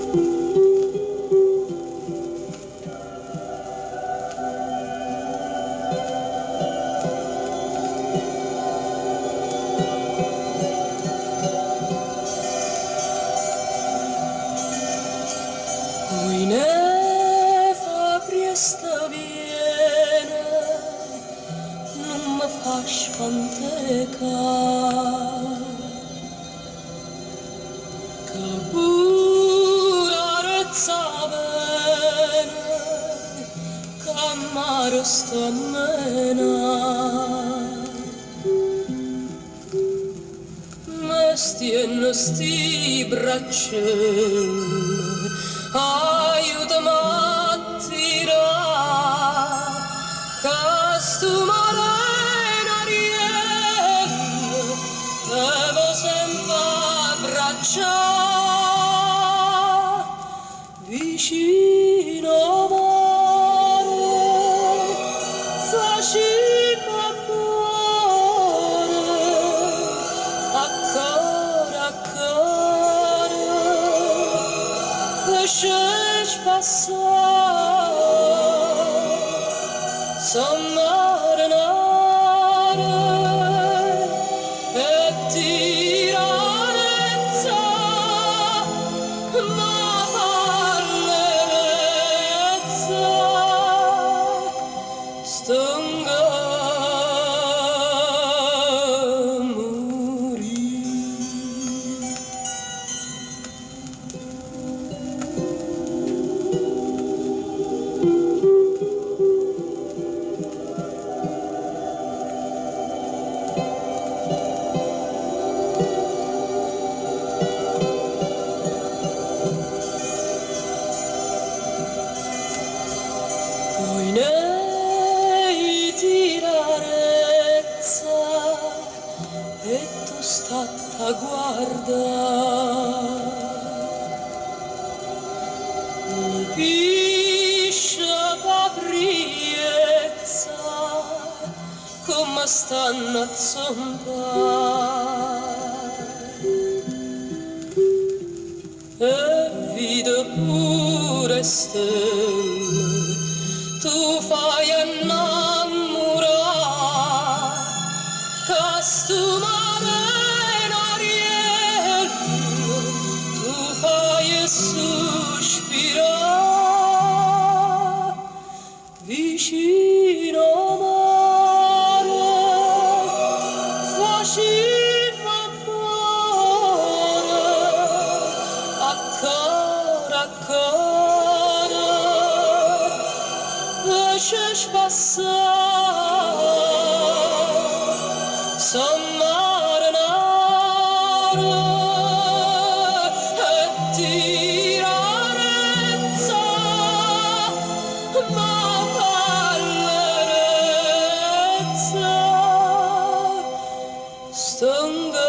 Oi ne fa priesto viene, nun me fa spantecà. Ca pure 'a rezza vene, ca a mare sto a menà. Me stienne sti braccelle, aiutame a tirà, ca stu marenariello te vo sempe abbraccià. Vicino 'o mare facimmo ammore, a core a core pe ce spassà. So' marenare e tiro 'a rezza, ma p'allerezza stongo a murì. Oi ne tira 'a rezza e tu statte a guardà. Li pisce p' 'a priezza comme stanno a zumpà. E vide pure 'e stelle, tu faje annammurà, ca stu marenariello tu faje suspirà. Vicino 'o mare facimmo ammore, a core a core pe ce spassà. So' marenare e tiro 'a rezza, ma p'allerezza stongo